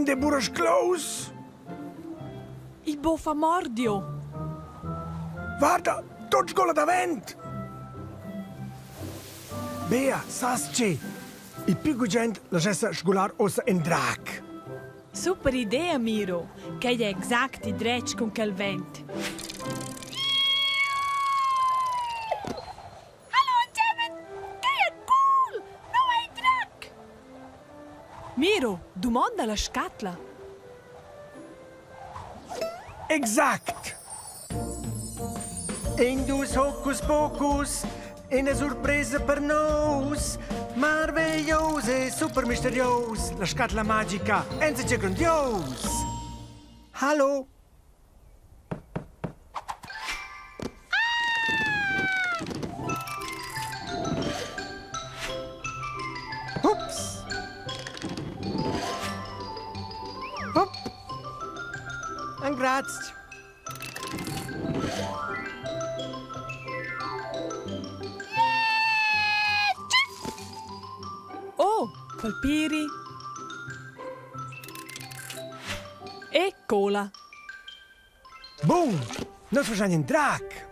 vent è burasclous. Il boffa mordio. Guarda, tot sgola davent! Bea, sas tge? Il pli gugent laschessa sgular ossa in drac. Super idea, Miro. Quei è exact il dretg cun quel vent. Hallo Kevin! Quei è cool! No ei drac! Miro, dumonda la scatla. Exact! In dus hocus pocus, ina surpresa per nus. Marveglios e super misterios, la scatla magica enzatge grondios. Hallo! Ups! Hup! Engrazch! Oh, palpiri! E cola. Bun, nus faschain in drac.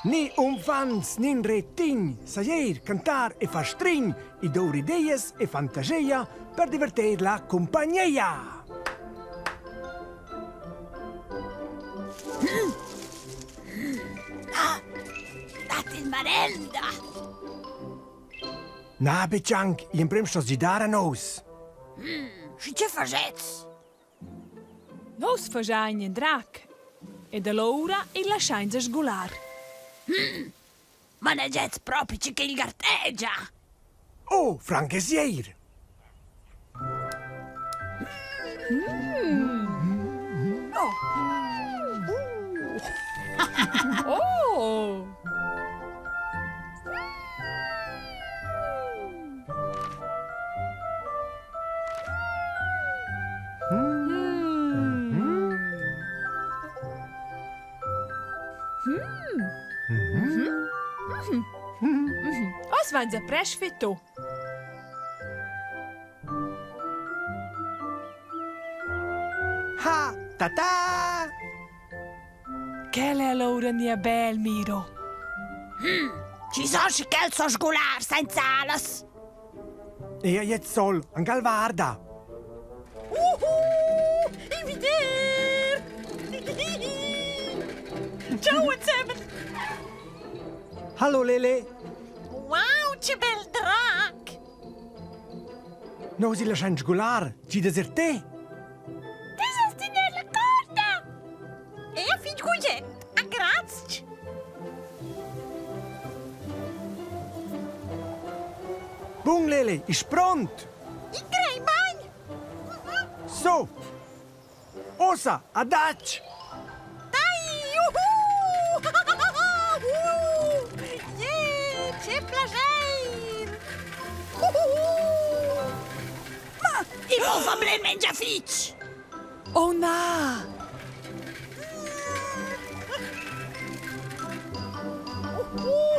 Ni uffants nin retign, sajer, cantar e far strign, i dour ideas e fantasia per diverter la cumpagneia. Ah, dat in marenda! Na, betg anc, gl'emprem stos gidar a nous. Schi che faschez? Nus faschain in drac ed alura il laschains a sgular. Managez propi che quel gartegia? Oh, franc es eir. Oh! Oz vainsa prest fitto. Ha, ta ta! Quel è allura nia bel, Miro. Chi sa sche quel so sgular senza alas? Ea jet sol, angal varda. Uhu! Invidier! Ciao ensemen! Hallo Lele! Wow, che bel drac! Nous il laschain sgular, ci da ser te? Ti sas tener la corda! E fitg gugent! A grazch! Bun Lele, ist pront! Ich crei bagn! So! Ossa, adatg! Dai, juhu! Yeah, che plageir! Uhuhu! Ma, il buffa bler mengia fitg! Oh na! Oh,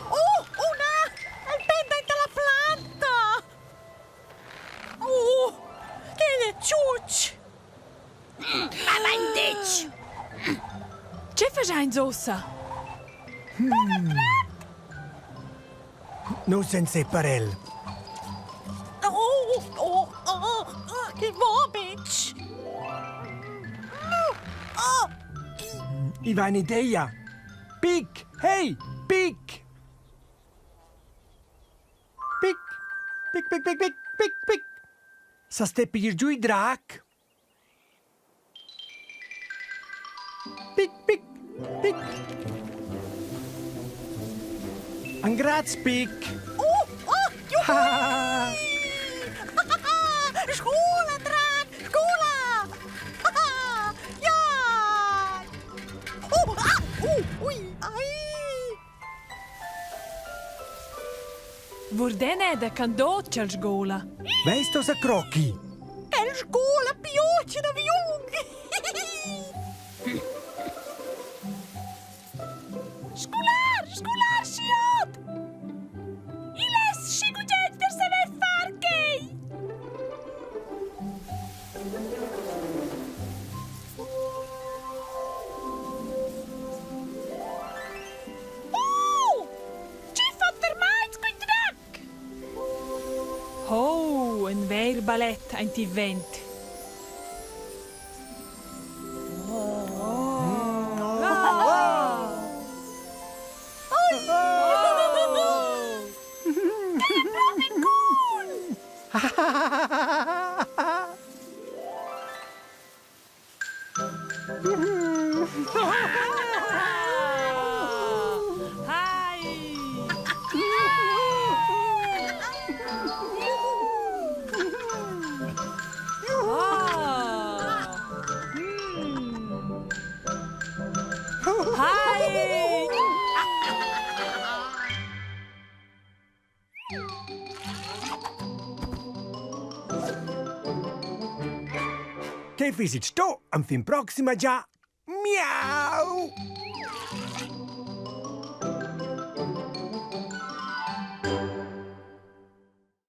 oh, oh na! El penda inta la planta! Oh, che è ciuc! Ma vain ditg! Che faschains ussa? Nus senza per el. Oh, oh, oh, oh, che vomit! Oh, I va un'idea. Pic! Hey! Pic! Pic! Pic, pic, pic, pic, pic, pic! Sas te piglier giù il drac? Pic, pic, pic. Engraz, pic. Oh, oh, juhui! Scola, drac, scola! Ja! Oh, ah, oh, ui, ai! Vurdè da candò ch'el sgola. Vesto sa crocchi? El sgola pioce da viung! Sgular, sgular, schiot! Il es schi gugent per saver far quei! Ün vair ballet aint il vent. Che fiss sto? Am fin proxima già. Miau!